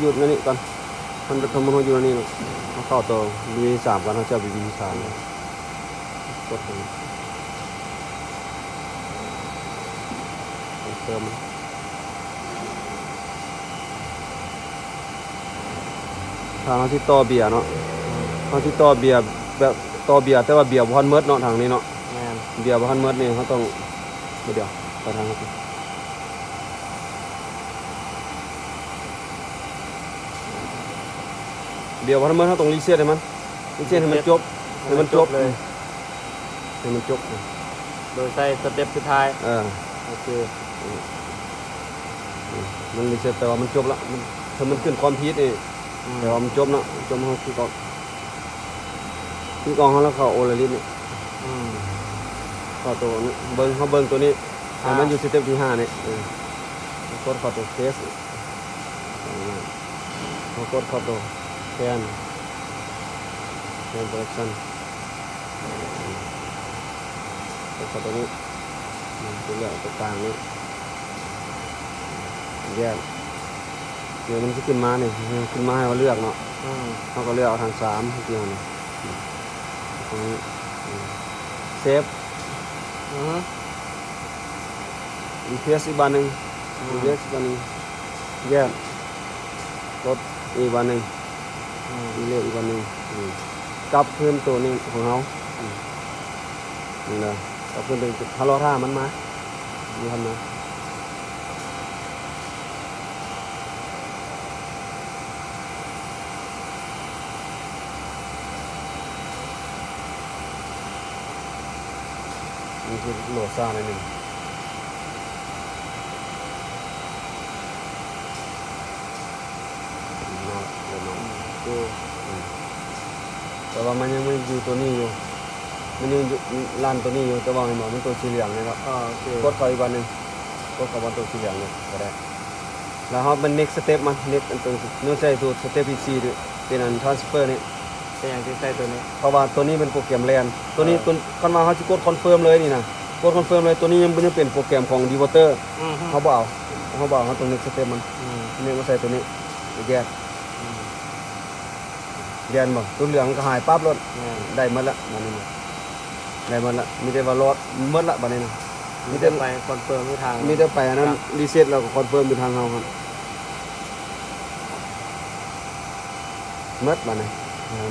ຢູ່ໃນນີ້ກ່ອນ ມັນເປັນຂໍ້ມູນເຮົາຢູ່ໃນນີ້ເນາະ. ເຮົາເຂົ້າໂຕ ບີບີທີສາມກ່ອນ ເຮົາຈະເອົາບີບີທີສາມ ອືມ ກົດເຂົ້າໄປ ຄອນເຟີມ. ຖ້າເຮົາຊິຕໍ່ເບຍເນາະ ອືມ ເຮົາຊິຕໍ່ເບຍແບບ ຕໍ່ເບຍ ແຕ່ວ່າເບຍບໍ່ທັນໝົດເນາະ ທາງນີ້ເນາະ. ແມ່ນ ເບຍບໍ່ທັນໝົດນີ້ ເຮົາຕ້ອງ ດຽວ ໄປທາງນີ້ ເບຍບໍ່ທັນໝົດ ເຮົາຕ້ອງຣີເຊັດໃຫ້ມັນ ຣີເຊັດໃຫ້ມັນຈົບ ໃຫ້ມັນຈົບ ໃຫ້ມັນຈົບເລີຍ ໃຫ້ມັນຈົບ ໂດຍໃຊ້ສະເຕັບສຸດທ້າຍ. ເອີ ໂອເຄ ມັນຣີເຊັດ ແປວ່າມັນຈົບລະ ມັນ ຖ້າມັນຂຶ້ນຄອມພລີດນີ້ ອືມ ແປວ່າມັນຈົບເນາະ ຈົບ ເຮົາຄລິກອອກ ຄລິກອອກ ເຮົາແລ້ວເຂົ້າໂອລາລິດນີ້ ອືມ ເຂົ້າໂຕນີ້ ເບິ່ງ ເຮົາເບິ່ງໂຕນີ້ ອ່າ ໃຫ້ມັນຢູ່ສະເຕັບທີຫ້ານີ້ ເອີ ກົດເຂົ້າໂຕເຄສ ເຮົາກົດເຂົ້າໂຕແຄນ ແຄນໂປຣດັກຊັນ ກົດເຂົ້າໂຕນີ້ ຕົວເລືອກຕົວກາງນີ້ ແຍກ ດຽວມັນຊິຂຶ້ນມານີ້ ຂຶ້ນມາໃຫ້ເຮົາເລືອກເນາະ ອືມ ເຮົາກໍເລືອກເອົາທາງສາມ ເມື່ອກີ້ນີ້ ເຊບ ອືຮຶ ຣີເຄວສອີກບາດໜຶ່ງ ອືມ ຣີເຄວສອີກບາດໜຶ່ງ ແຍກ ກົດອີກບາດໜຶ່ງ ອືມ ຣີເຄວສອີກບາດໜຶ່ງ ອືມ ກັບຄືນໂຕນີ້ຂອງເຮົາ ອືມ ນີ້ນະ ກັບຄືນໂຕນີ້ ຖ້າລໍຖ້າມັນມາ ບໍ່ທັນມາ. ມັນຄືໂຫຼດຊ້າໜ້ອຍໜຶ່ງ ມາລະ ເລີ່ມມາລະ ອືມ ໂອເຄ ອືມ ແຕ່ວ່າມັນຍັງ ມັນຍັງຢູ່ໂຕນີ້ຢູ່ ມັນຍັງຢູ່ລັນໂຕນີ້ຢູ່ ແຕ່ວ່າເຫັນບໍ່ ມັນໂຕສີເຫຼືອງນີ້ເນາະ ອາ ໂອເຄ ກົດເຂົ້າອີກບາດໜຶ່ງ ກົດເຂົ້າບ່ອນໂຕສີເຫຼືອງນີ້ກໍໄດ້. ແລ້ວເຮົາມັນ next step ມັນ next ອັນຕົວນີ້ ເນື່ອງໃສ່ຕົວ step ທີສີ່ນີ້ ເປັນອັນ transfer ນີ້ ເປັນຫຍັງຈຶ່ງໃສ່ຕົວນີ້? ເພາະວ່າຕົວນີ້ເປັນໂປຣແກຣມແລ່ນ ຕົວນີ້ ເອີ ຕົວ ຄັນວ່າເຮົາຊິກົດ confirm ເລີຍນີ້ນະ ກົດ confirm ເລີຍ ຕົວນີ້ຍັງ ຍັງເປັນໂປຣແກຣມຂອງ developer ອືຮຶ ເຮົາບໍ່ເອົາ ເຮົາບໍ່ເອົາ ເຮົາຕ້ອງ next step ມັນ ອືມ ນີ້ມາໃສ່ຕົວນີ້ ແຍກ ອືມ ແລ່ນບໍ່ ຕົວເຫຼືອງກໍຫາຍປັບໂລດ ແມ່ນ ໄດ້ໝົດລະ ບາດນີ້ນະ ໄດ້ໝົດລະ ມີແຕ່ວ່າລອດໝົດລະ ບາດນີ້ນະ ມີແຕ່ໄປ confirm ຢູ່ທາງ ມີແຕ່ໄປອັນນັ້ນ reset ແລ້ວກໍ confirm ຢູ່ທາງເຮົາຫັ້ນ ໝົດບາດນີ້